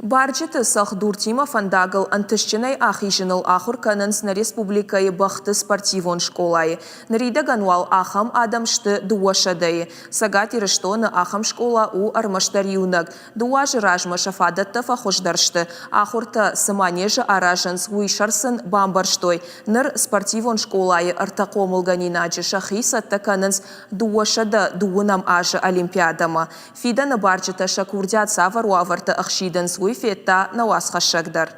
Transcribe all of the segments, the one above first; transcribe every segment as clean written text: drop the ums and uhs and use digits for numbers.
Барджыты цӕлхдуртимӕ фӕндагыл ӕнтыстджынӕй ахизыныл ахуыр кӕнынц нӕ республикӕйы бӕхты спортивон скъолайы. Ныридӕгӕн уал ахӕм адӕм сты дыууӕсӕдӕйы. Цӕгат Ирыстоны ахӕм скъола у ӕрмӕстдӕр иунӕг. Дыууӕ азы размӕ сӕ фадӕттӕ фӕхуыздӕр сты. Ахуыртӕ цы манежы аразынц, уый сӕр сын бамбӕрстой. Ныр спортивон скъолайы ӕртӕ хъомылгӕнинаджы сӕхи цӕттӕ кӕнынц дыууӕсӕдӕ дыууынӕм азы Олимпиадӕмӕ. Фидӕны барджытӕ сӕ курдиат цавӕр уавӕрты ӕхсидынц, уый федта нӕ уацхӕссӕг дӕр.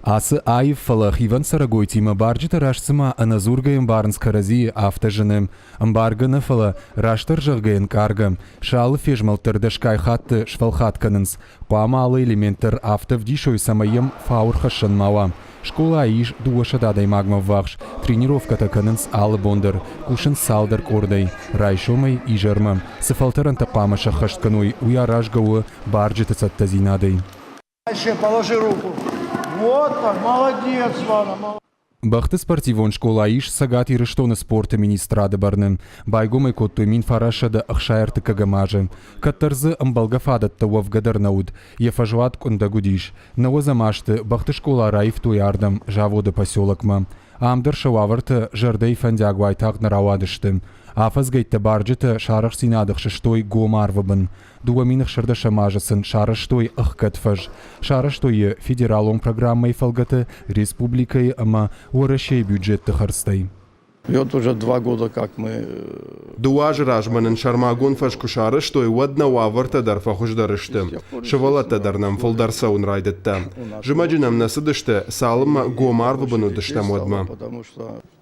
Ацы аив, фӕлӕ хивӕнд цӕрӕгойтимӕ барджытӕ раст цыма ӕнӕдзургӕ ӕмбарынц кӕрӕдзийы, афтӕ зыны. Ӕмбаргӕ нӕ, фӕлӕ, растдӕр зӕгъгӕ, ӕнкъаргӕ. Сӕ алы фезмӕлд дӕр дӕсгай хатты сфӕлхатт кӕнынц. Хъуамӕ алы элемент дӕр афтӕ ӕвдисой, цӕмӕй йӕм фау ӕрхӕссӕн ма уа. Скъолайы ис дыууӕсӕдӕ адӕймагмӕ ӕввахс, тренировкӕтӕ кӕнынц алы бон дӕр, кусынц цалдӕр къордӕй, райсомӕй изӕрмӕ. Цы фӕлтӕрӕнтӕ хъуамӕ сӕххӕст кӕной, уый аразгӕ у барджыты цӕттӕдзинадӕй. Положи руку. Вот так, молодец, Вана, молодец. Бӕхты спортивон скъола ис Цӕгат Ирыстоны спорты министрады бӕрны. Байгом ӕй кодтой 1960 азы. Кӕддӕр дзы ӕмбӕлгӕ фадӕттӕ уӕвгӕ дӕр нӕ уыд. Йӕ фӕзуат къуындӕг уыдис. Нӕуӕдзӕм азты бӕхты скъола раивтой ардӕм, заводы поселокмӕ. Ам дӕр сӕ уавӕртӕ зӕрдӕйы фӕндиаг уайтагъд нӕ рауадысты. Афӕдзгӕйттӕ барджытӕ сӕ арӕхстдзинад ӕхсыстой гом арвы бын. 2016 азы сын сарӕзтой ӕхгӕд фӕз. Сарӕзтой йӕ федералон программӕйы фӕлгӕты республикӕйы ӕмӕ Уӕрӕсейы бюджетты хӕрдзтӕй. Вот уже два года как мы... Дыууӕ азы размӕ нын сӕрмагонд фӕз куы сарӕзтой, уӕд нӕ уавӕртӕ дӕр фӕхуыздӕр сты. Сывӕллӕттӕ дӕр нӕм фылдӕр цӕуын райдыдта. Зымӕджы нӕм нӕ цыдысты, цалынмӕ гом арвы бын уыдыстӕм, уӕдмӕ.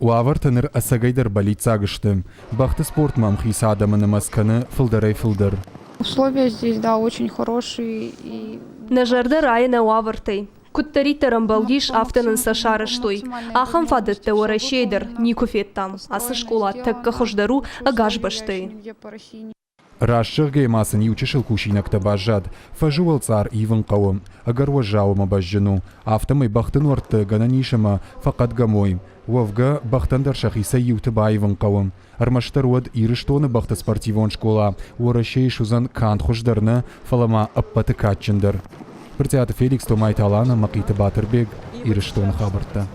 Уавӕртӕ ныр ӕцӕгӕйдӕр бӕллиццаг сты. Бӕхты спортмӕ ӕмхиц адӕмы нымӕц кӕны фылдӕрӕй-фылдӕр. Условия здесь, да, очень хорошие. И... Нӕ зӕрдӕ райы нӕ уавӕртӕй. Куыддӕриддӕр ӕмбӕлдис, афтӕ нын сӕ сарӕзтой. Ахӕм фадӕттӕ Уӕрӕсейы дӕр никуы федтам. Ацы скъола тӕккӕ хуыздӕр у ӕгас бӕстӕйы. Раст зӕгъгӕйӕ ма сын иу чысыл кусинӕгтӕ баззад. Фӕзы уӕлцъар ивын хъӕуы. Ӕгӕр уӕззау ӕмӕ бӕзджын у. Афтӕмӕй бӕхты нуӕртты гӕнӕн ис ӕмӕ фӕхъӕдгӕм уой. Уӕвгӕ, бӕхтӕн дӕр сӕхицӕй иуты баивын хъӕуы. Ӕрмӕстдӕр уӕд Ирыстоны бӕхты спортивон скъола Уӕрӕсейы суыдзӕн канд хуыздӕр нӕ, фӕлӕ ма ӕппӕты кадджындӕр. Брытъиаты Феликс, Томайты Алана, Мӕхъиты Батырбег, Ирыстоны хабӕрттӕ.